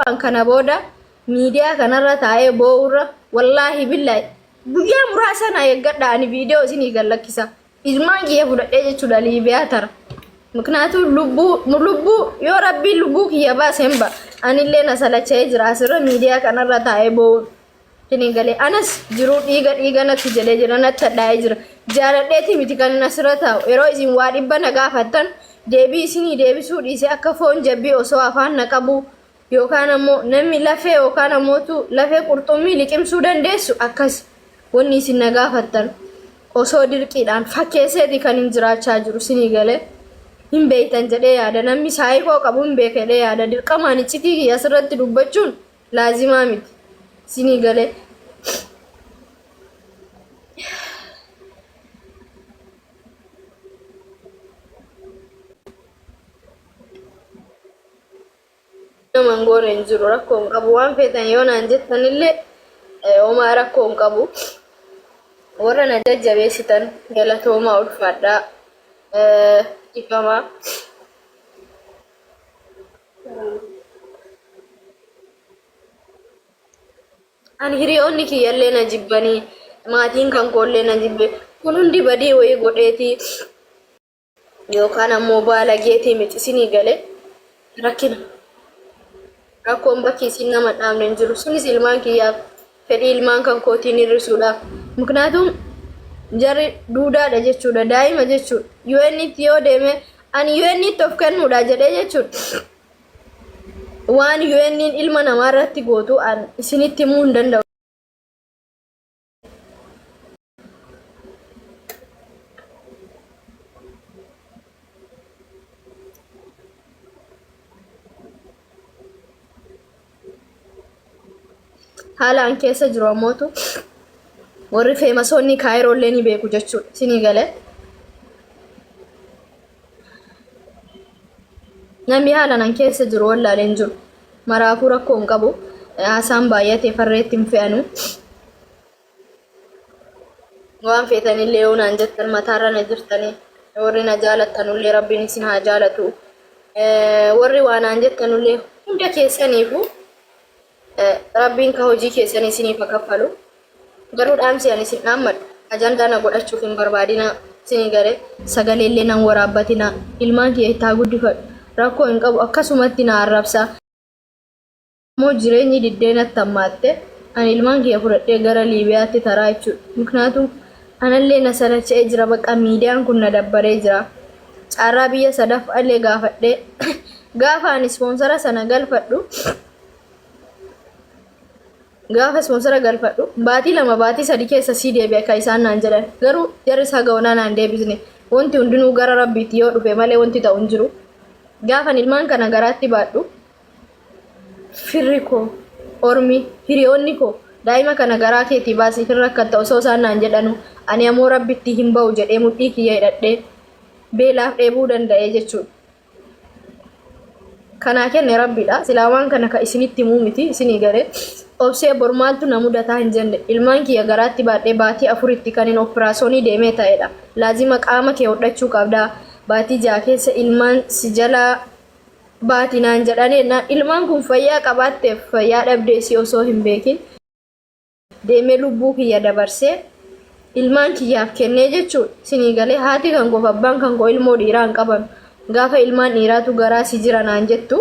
An kana booda miidiyaa kanarra taa'ee boo'urra wallaahi billaahi guyyaa muraasa na eeggadha ani viidiyoo isinii gad lakkisa. Ilmaan kiyya fudhadhee jechuudha Liibiyaa tara. Miknaatuu lubbuu lubbuu yoo rabbiin lubbuu kiyya baase hin ba'a. Anillee na salacha'ee jira asirra miidiyaa kanarra taa'ee boo'uun. Isinii galee anas jiruu dhiiga dhiiga natti jedhee jira natti hadhaa'ee jira. Jaaladheeti miti kan inni asirra taa'u yeroo isin waa dhibba na gaafattan deebii isinii deebisuu dhiisee akka foon jabbii osoo afaan na qabuu yookaan ammoo namni lafee yookaan ammootu lafee qurxummii liqimsuu dandeessu akkas wanni isin na gaafattan osoo dirqiidhaan fakkeesseeti kan hin jiraachaa jiru isinii galee hin beektan jedhee yaada namni saayikoo qabu hin beeka jedhee yaada dirqamaan iccitii kiyya asirratti dubbachuun Laazimaa miti. Isinii galee. Nama hin goone hin jiru rakkoo hin qabu waan feetan yoo naan jettanillee homaa rakkoo hin qabu. Warra na jajjabeessitan galatoomaa ulfaadhaa dhifamaa. Ani hiriyoonni kiyyallee na jibbanii maatiin kan koollee na jibbe kun hundi badii wayii godheetii yookaan ammoo baalageetii miti isinii galee rakkina. Rakkoon bakki isin nama dhaabne hin jiru sunis ilmaan kiyyaaf fedhii ilmaan kan kootiin hir'isuudhaaf. Muknaatum jarri duudaadha jechuudha daa'ima jechuudha. UN'tti yoo deeme ani UN'tti of kennuudha jedhee jechuudha. Waan UN'n ilma namaa irratti gootu an isinitti himuu hin danda'u. Haala an keessa jiru ammootu warri feemasoonni kaayiroo illee ni beeku jechuudha. Isinii galee. Namni haala nan keessa jiru wallaalee hin jiru. Maraafuu rakkoo hin qabu. Haasaan baay'atee farreetti hin fe'anu. Waan feetanillee yoo naan jettan mataarra na jirtanii warri na jaalattanullee rabbiin isin haa jaalatu. Warri waa naan jettanullee hunda keessaniifu rabbiin ka hojii keessanii isiniif haa kaffalu. Garuu dhaamsi ani isin dhaammadhu ajandaa na godhachuuf hin barbaadinaa isinii galee sagaleellee nan waraabbatinaa ilmaan kiyya itti haa guddifadhu rakkoo hin qabu akkasumatti na arrabsaa. Ammoo jireenyi diddee natti hammaatte ani ilmaan kiyya fudhadhee gara Liibiyaatti taraa jechuudha. Miknaatum anallee na salacha'ee jira bakka miidiyaan kun na dabbaree jira. Caarraa biyya sadaffaallee gaafadhee gaafa ani ispoonsara sana galfadhu gaafa ispoonsara galfadhu baatii 2 baatii 3 keessa sii deebi'a kan isaan naan jedhan garuu jarris haga onaa naan deebisne wanti hundinuu gara rabbiitti yoo dhufe malee wanti ta'u hin jiru. Gaafan ilmaan kana garaatti baadhu Firri koo, ormi, hiriyoonni koo daa'ima kana garaa keetii baasi hin rakkatta osoo isaan naan jedhanuu ani amoo Rabbitti hin ba'u jedhee mudhii kiyya hidhadhee beelaaf dheebuu danda'ee jechuudha. Kanaa kenne Rabbidha. Silaa waan kana ka isinitti himuu miti isinii galee. Obsee bor maaltu na mudataa hin jenne. Ilmaan kiyya garaatti baadhee baatii afuritti kanin opiraasonii deemee ta'edha. Laazima qaama kee hodhachuu qabda. Baatii 6 keessa ilmaan si jalaa baati naan jedhanii jennaan ilmaan kun fayyaa qabaatteef fayyaa dhabdeessi osoo hin beekin deemee lubbuu kiyya dabarsee ilmaan kiyyaaf kennee jechuudha. Isinii galee haati kan koof abbaan kan koo ilmoo dhiiraa hin qaban. Gaafa ilmaan dhiiraatu garaa si jira naan jettu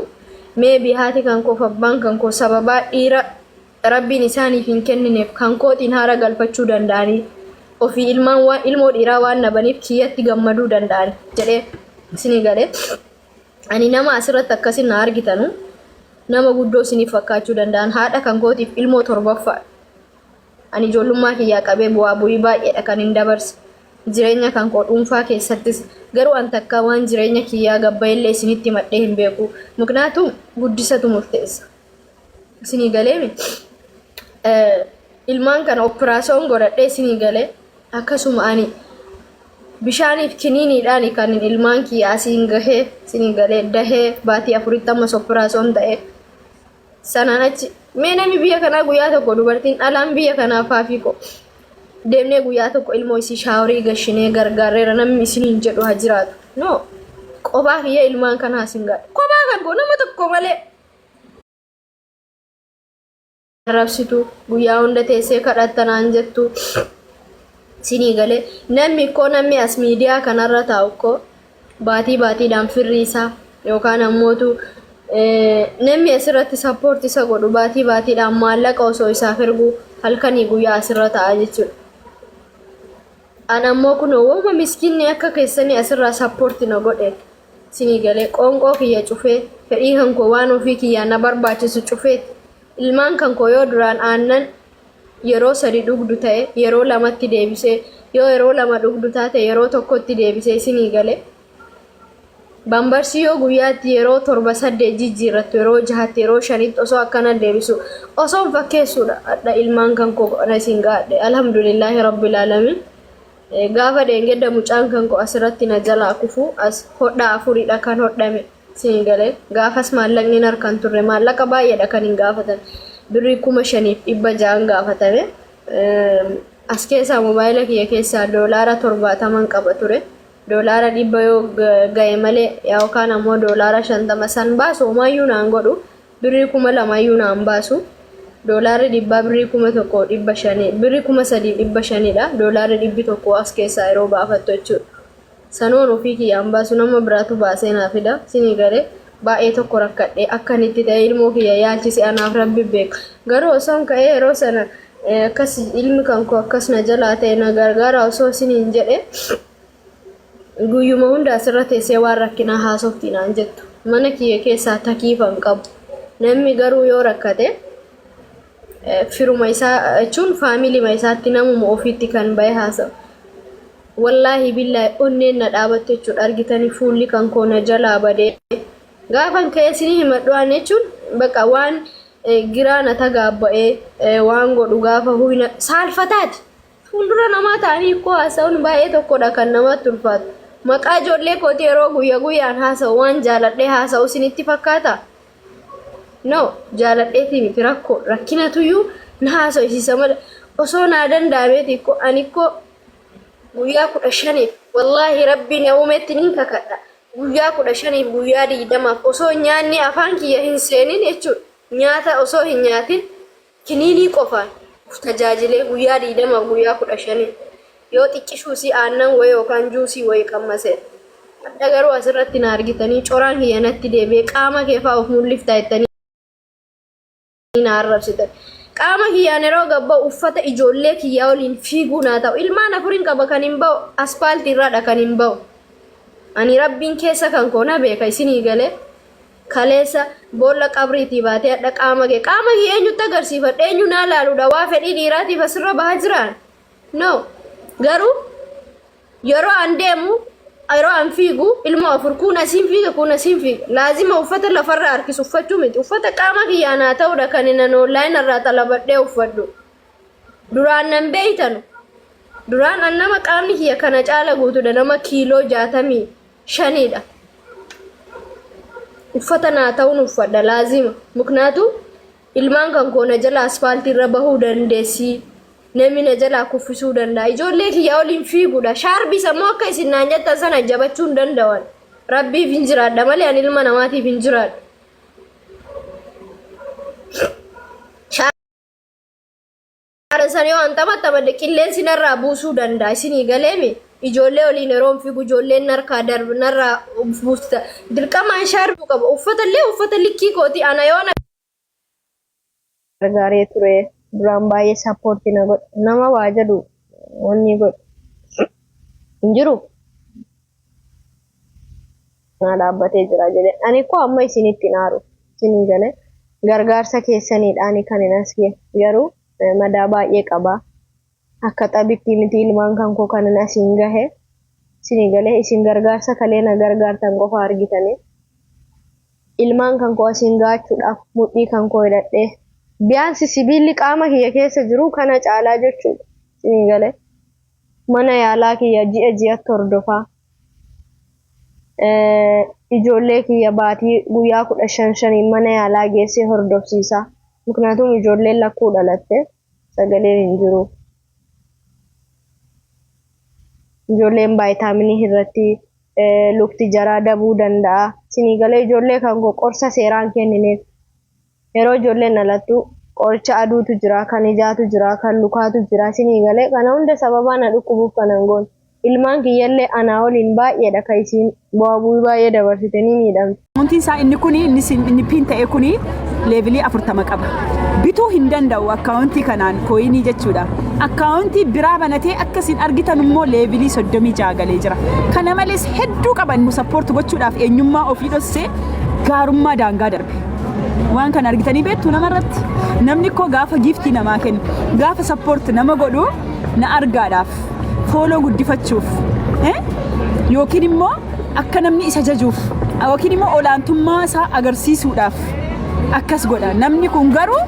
maybe haati kan koof abbaan kan koo sababaa dhiira rabbiin isaaniif hin kennineef kan kootiin haara galfachuu danda'anii ofii ilmaan waan ilmoo dhiiraa waan dhabaniif kiyyatti gammaduu danda'an jedhee isinii galee. Ani nama asirratti akkasin na argitanu nama guddoo isiniif fakkaachuu danda'an haadha kan kootiif ilmoo torbaffaa. Ani ijoollummaa kiyyaa qabee bu'aa bu'ii baay'eedha kan hin dabarse. Jireenya kan koo dhuunfaa keessattis garuu an takkaa waan jireenya kiyyaa gabbayellee isinitti himadhee hin beeku. Muknaatu guddisatu murteessa. Isinii galeemi. Ilmaan kana opiraasoon godhadhee isinii galee akkasuma ani Bishaaniif kiniiniidhaani kanin ilmaan kiyya asiin gahee isinii galee dahee baatii afuritti ammas opiraasoon ta'e. Sanaan achi mee namni biyya kanaa guyyaa tokko dubartiin dhalaan biyya kanaa faafii koo deemnee guyyaa tokko ilmoo isii shaaworii gashinee gargaarreera namni isiniin jedhu haa jiraatu. No qophaa kiyya ilmaan kanaa asin gaadha. Kophaa kan koo nama tokko malee. Arrabsitu, guyyaa hunda teessee kadhatta naan jettu. Sinii galee, namni koo, namni as miidiyaa kanarra taa'u koo, baatii baatiidhaan firri isaa yookaan ammootu namni asirratti support isa godhu baatii baatiidhaan maallaqa osoo isaaf ergu halkanii guyyaa asirra ta'a jechuudha. An ammoo kun wooma miskiinni akka keessanii asirraa support na godhe. Sinii galee, qoonqoo kiyya cufee, fedhii kan koo, waan ofii kiyyaa na barbaachisu cufeeti. Ilmaan kan koo yoo duraan aannan yeroo sadi dhugdu ta'e yeroo lamatti deebisee, yoo yeroo lama dhugdu taate yeroo tokkotti deebisee. Isinii galee, bambarsii yoo guyyaatti yeroo torba saddeet jijjiirrattu yeroo jahatti, yeroo shanitti osoo akkana deebisu osoo hin fakkeessuudha. Hadha ilmaan kan koo kana isin gaadhe, alhamdulillaahi rabbil aalamiin. Gaafa deengedda mucaan kan koo asirratti na jalaa kufu, as hodhaa afuridha kan hodhame. Isin galee, gaafas maallaqni hin harkaan turre. Maallaqa baay'eedha kan hin gaafatan, birrii 5600 gaafatame. As keessaa mobaayila kiyya keessaa doolaara 70n qaba ture. Doolaara 100 yoo ga'e malee yookaan ammoo doolaara 50 san baasu homaayyuu naan godhu, birrii 2000yyuu naan baasu. Doolaarri 100 birrii 1500, birrii 3500dha doolaarri 100 as keessaa yeroo baafattu jechuudha. Sanoon ofii kiyyaan baasu, nama biraatu baasee naa fida. Sinii galee, baay'ee tokko rakkadhe. Akkan itti ta'e ilmoo kiyya yaalchise anaaf rabbi beeka. Garuu osoon ka'ee yeroo sana akkas ilmi kan koo akkas na jalaa ta'e na gargaara osoo isiniin jedhe, guyyuma hunda asirra teessee waan rakkinaa haasofti naan jettu. Mana kiyya keessaa takiifa hin qabu. Namni garuu yoo rakkate firuma isaa jechuun faamilima isaatti, namuma ofiitti kan bahe haasa'u. Wallaahi billaahi, onneen na dhaabatte jechuudha. Argitanii, fuulli kan koo na jalaa badee. Gaafan ka'ee isinii himadhu waan jechuun bakka waan giraa na tagaabba'ee waan godhu gaafa huyna saalfataati. Fuuldura namaa ta'anii koo haasa'uun baay'ee tokkodha kan namatti ulfaatu. Maqaa ijoollee kootii yeroo guyya guyyaan haasa'u waan jaaladhee haasa'u isinitti fakkaata? No, jaaladheetii miti, rakkoo rakkinatuyyuu na haasa'isiisa malee osoo naa danda'ameeti ko ani ko guyyaa 15f, wallaahi rabbiin na uumetti nin kakadha, guyyaa 15f, guyyaa 20f osoo nyaanni afaan kiyya hin seenin jechuudha, nyaata osoo hin nyaatin kiniinii qofaan of tajaajilee guyyaa 20f, guyyaa 15f yoo xiqqishuusii aannan wayii yookaan juusii wayii qammasee. Hadha garuu asirratti na argitanii coraan kiyya natti deebi'ee, qaama kee fa'aa of mul'iftaa jettanii na arrabsitan. Qaama kiyyaan yeroo gabba'u uffata ijoollee kiyyaa waliin fiiguu naa ta'u. Ilmaan afurin qaba, kan hin ba'u aspaaltii irraadha kan hin ba'u. Ani rabbiin keessa kan koo na beeka. Isinii galee, kaleessa boolla qabriitii baatee hadha qaama kee eenyutti agarsiifadha? Eenyu naa laaluudha? Waa fedhii dhiiraatiif asirra bahaa jiraan? No. Garuu yeroo an deemu, yeroo an fiigu, ilmoo afur, kun asiin fiiga, kun asiin fiiga, laazima uffata lafarra harkisu uffachuu miti, uffata qaama kiyyaa naa ta'uudha kan inni an online irraa xalabadhee uffadhu. Duraan nan beeytanu, duraan an nama qaamni kiyya kana caala guutuudha, nama kiiloo 65dha. Uffata naa ta'uun uffadha laazima, muknaatu ilmaan kan koo na jala aspaaltii irra bahuu dandeessi, namni na jalaa kuffisuu danda'a. Ijoollee kiyya waliin fiiguudha. Shaarbiis ammoo akka isin naan jettan sana jabachuu hin danda'an. Rabbiif hin jiraadha malee ani ilma namaatiif hin jiraadhu. Shaarban sana yoo an taphattamadhe qilleensi narraa buusuu danda'a. Isinii galeemi, ijoollee waliin yeroo fiigu ijoolleen narkaa darbu, narraa buusta. Dirqamaan shaarbuu qaba. Uffata illee uffata likkii kooti ana yoo na gargaaree ture. Duraan baay'ee support na godhe. Nama waa jedhu wanni godhu hin jiru, na dhaabbatee jira jedhe. Ani koo amma isinitti hin aaru. Isinii galee, gargaarsa keessaniidhaan kan hin as gahe. Garuu madaa baay'ee qaba. Akka xabitti miti ilmaan kan koo kan hin asiin gahe. Isinii galee, isin gargaarsa kalee na gargaartan qofa argitanii. Ilmaan kan koo asiin gaachuudhaaf mudhii kan koo hidhadhee, biyaansi sibiilli qaama kiyya keessa jiru kana caalaa jechuudha. Isinii galee, mana yaalaa kiyya ji'a ji'atti hordofaa, ijoollee kiyya baatii guyyaa 15 shaniin mana yaalaa geessee hordofsiisaa. Muknaatum ijoolleen lakkuu dhalatte, sagaleen hin jiru. Ijoolleen vaayitaaminii irratti lukti jaraa dabuu danda'a. Isinii galee, ijoollee kan koo qorsa seeraan kennineef. Yeroo ijoolleen dhalattu Qoricha aduutu jira, kan ijaatu jira, kan lukaatu jira, isinii galee kana hunda sababaa na dhukkubuuf kanan goone. Ilmaan kiyyallee anaa waliin baay'eedha ka isiin bu'aa bu'ii baay'ee dabarsite ni miidhamte. Akkaawuntiin isaa inni kuni inni sin- inni pin ta'e kuni leevilii 40 qaba. Bituu hin danda'u akkaawuntii kanaan kooyinii jechuudha. Akkaawuntii biraa banatee akka isin argitan immoo leevilii 36 galee jira. Kana malees hedduu qaban nu sappoorti gochuudhaaf eenyummaa ofii dhossee gaarummaa daangaa darbe. Waan kana argitanii beektu namarratti. Namni koo gaafa giiftii namaa kennu, gaafa sappoorti nama godhu na argaadhaaf, fooloo guddifachuuf, yookiin immoo akka namni isa jajuuf yookiin immoo olaantummaa isaa agarsiisuudhaaf akkas godha. Namni kun garuu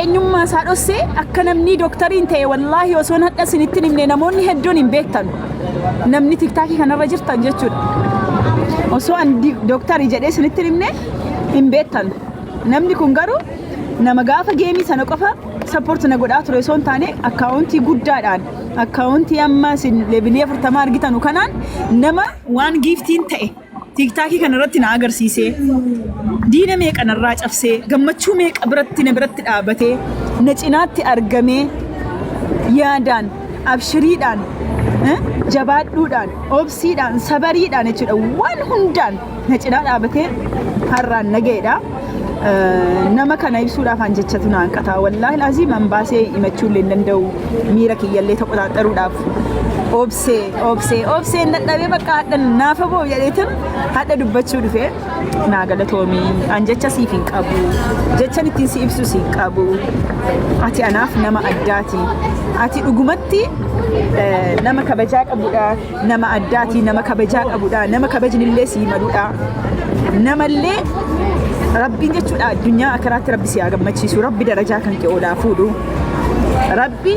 eenyummaa isaa dhossee akka namni doktariin ta'e wallaahi osoon hadha isinitti hin himne namoonni hedduun hin beektan. Namni tiktaakii kanarra jirtan jechuudha. Osoo an doktarii jedhee isinitti hin himne hin beektan. Namni kun garuu nama gaafa geemii sana qofa support na godhaa ture osoo hin taane akkaawuntii guddaadhaan akkaawuntii amma isin leevilii 40 argitanu kanaan nama waan giiftiin ta'e tiiktaakii kana irratti na agarsiisee diina meeqa narraa cabsee gammachuu meeqa biratti na biratti dhaabatee na cinaatti argamee yaadaan abshiriidhaan jabaadhuudhaan obsiidhaan sabariidhaan jechuudha waan hundaan na cinaa dhaabatee har'aan na ga'edha. Nama kana ibsuudhaaf an jechatu na hanqata. Wallaahi laazim an baasee himachuu illee hin danda'u. Miira kiyyallee toqoxaaxaruudhaaf obsee obsee obseen dadhabee bakka hadha naafa boo jedheetin hadha dubbachuu dhufe naa galatoomii an jecha siif hin qabu jechan ittiin si ibsu si hin qabu ati anaaf nama addaati ati dhugumatti nama kabajaa qabudha nama addaati nama kabajaa qabudha nama kabajnillee sii maludha namallee rabbiin jechuudha addunyaa akiraatti rabbi si haa gammachiisu rabbi darajaa kan kee olaa fuudhu rabbi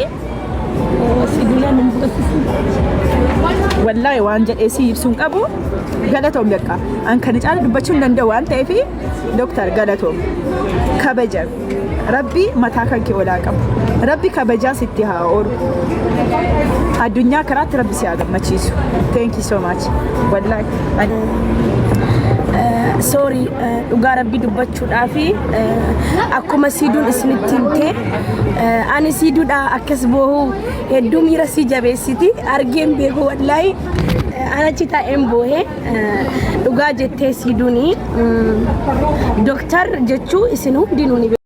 wallaahi waan jedhee si ibsuun qabu galatoom bakka an kana caala dubbachuu hin danda'u waan ta'eef doktar galatoom kabaja Rabbi mataa kan kee olaa qabu. Rabbi kabajaa sitti haa oolu. Addunyaa karaatti Rabbi si haa gammachiisu. Thank you so much. Wallahi. Sorry, dhugaa rabbi dubbachuudhaaf akkuma siiduun isinitti himte ani siiduudha akkas boohu hedduu miira si jabeessiti argeen beeku wallaahi an achi taa'een boohe. Dhugaa jettee siiduuni doktar jechuu isin hundinuu ni